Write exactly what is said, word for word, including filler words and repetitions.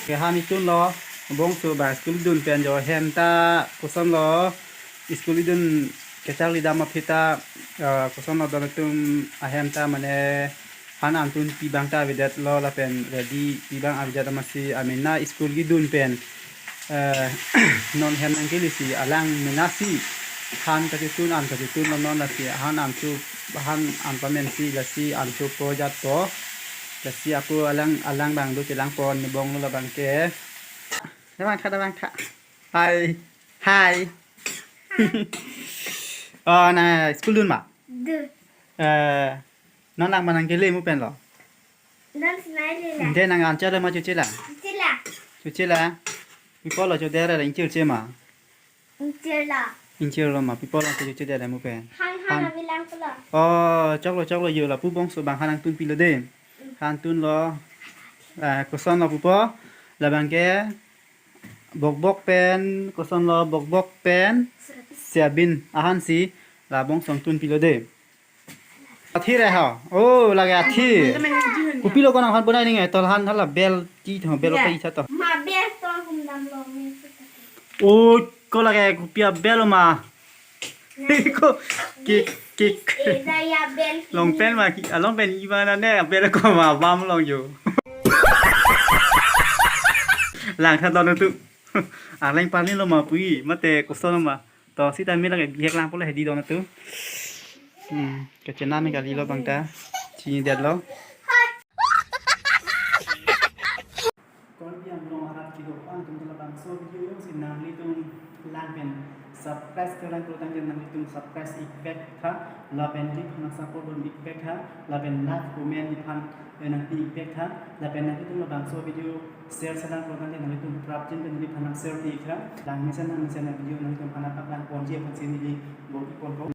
Ke han itunlo, bongso abang school dun pen jo ahem ta kosonlo, school idun kecharli dam aphi ta, eh, kosonlo don atum ahem ta mane han an tunpi abang ta avedetlo lapen ready pi abang avedetlo amatsi amena school kidun pen, eh, non hem nangkele si alang mena si han kachitun an kachitun lo non lasi han an chu han an pamensi lasi an chupo jatpo. Lasi ako alang alang abang do chelang pon bonglo labang ke. Labang tha, labang tha. Hai. Hai. Oh, nang school dun ma? Dun. Eh, non lang ma nangkele mu penlo? Non sinai lela. Ante nang an chele ma chochela? Chela. Chochela. Pi apotlo chodere la inchir che ma? Inchir la. Inchirlo ma, pi apotlo chochedere mu pen? Han han Han. Abilang pulo. Oh, choklo choklo yo lapu bongso abang han nangtunpilo de. Han tunlo. Eh, kosonlo pupo. Labang ke bokbok pen, kosonlo bokbok pen soyabin ahan si la bongso nangtunpilo de. Athi re ha. Oh, lake athi. Kopilo ko nang han bonai ning e, tol han hala bel ti tho, bel Ya. Kai sa to. Ma bel to hum dam lo me. Oh, ko lake kopi abel ma. Ko kik kik. Eda ya bel. Long pen ma ki, ah, long pen iba na ne bel ko ma bam long yo. Lang tha don atum. Arleng parlin lo ma pui, mate koson lo ma. To sita me lake bihek lang pole hedi don atum. Hmm, kechena me kalilo abang ta. Chinidetlo. Korbi anglong arat kedo-an atum labangso video jongsi nanglitum lang pen subscribe kelang klo tangte nanglitum subscribe ipek tha, lapen neliphan support dun ipek tha, lapen like comment neliphan, eh, nangpi ipek tha, lapen nanglitum labangso video share selang klo tangte nanglitum prapjin pen neliphan nang share pi tha, lang mesen nang mesen video nanglitum aphan nangpaklang ponji aphansi neli bor-i pon ko.